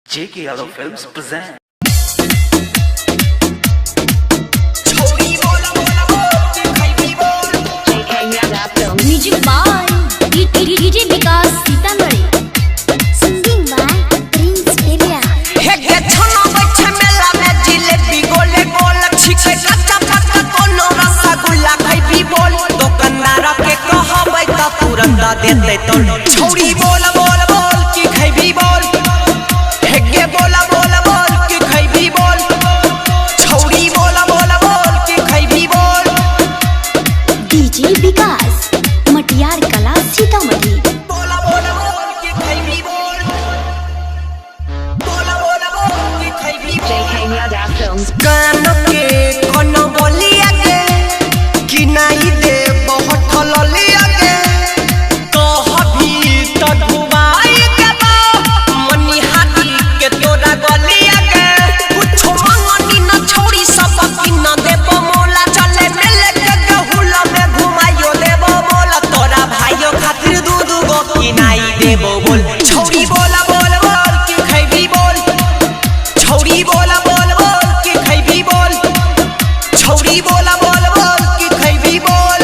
JK Yadav Films present. Music by DJ Vikas Sitamarhi, singing by Prince Piriya. हे गे छनो बैठे मेला में जिलेबी गोले गोल छिके कच्चा पक्का कोनो रसगुल्ला खैबी बोल। दुकानदार के कहबै त तुरंत देतै तोल। छौरी बोल बोल बोल की खैबी बोल। हे गे बोल बोल बोल की खैबी बोल। छौरी बोल बोल बोल की खैबी बोल। डीजे विकास मटियार कला सीतामढ़ी। बोल बोल बोल की खैबी बोल। बोल बोल बोल की खैबी बोल। कान के कन बोलिया के कि नहीं दे बहुत ललिया के कहबी त घुमाई के बा मनिहारी के तोरा गलिया के। कुछो मंगनी न छोड़ी सब की न देबो मोला। चले मेले के गहुला में घुमाइयो देबो मोला। तोरा भाइयो खातिर दू दू गो किनाई देबो बोल। छौरी बोला बोल बोल की खैबी बोल। छौरी बोला बोल बोल की खैबी बोल। छौरी बोला बोल बोल की खैबी बोल।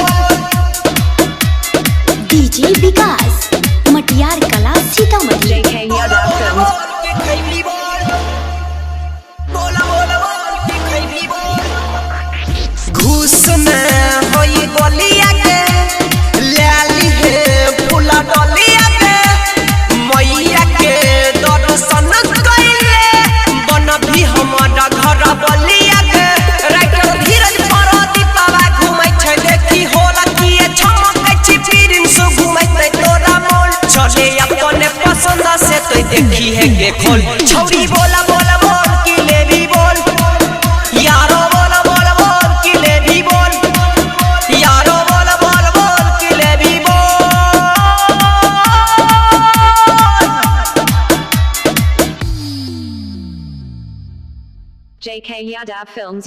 डीजे विकास मटियार कला सीतामढ़ी। बोला बोला बोल की खैबी बोल। बोला बोला बोल की खैबी बोल। घूस में होई गोलिया के लाली है फूला डलिया के। मैया के दर्शन कइले बन भी हमारा घर बलिया के। राइटर धीरज पर दीपावा घुमै छै देखी होला की चमकै छी प्रिंस घुमै छै तोरा मोल। चले अपने पसंद से तो देखी है के खोल। छौरी बोला बोला बोल की लेबी बोल। यारो बोला बोला बोल की लेबी बोल। यारो बोला बोला बोल की लेबी बोल। JK Yadav Films.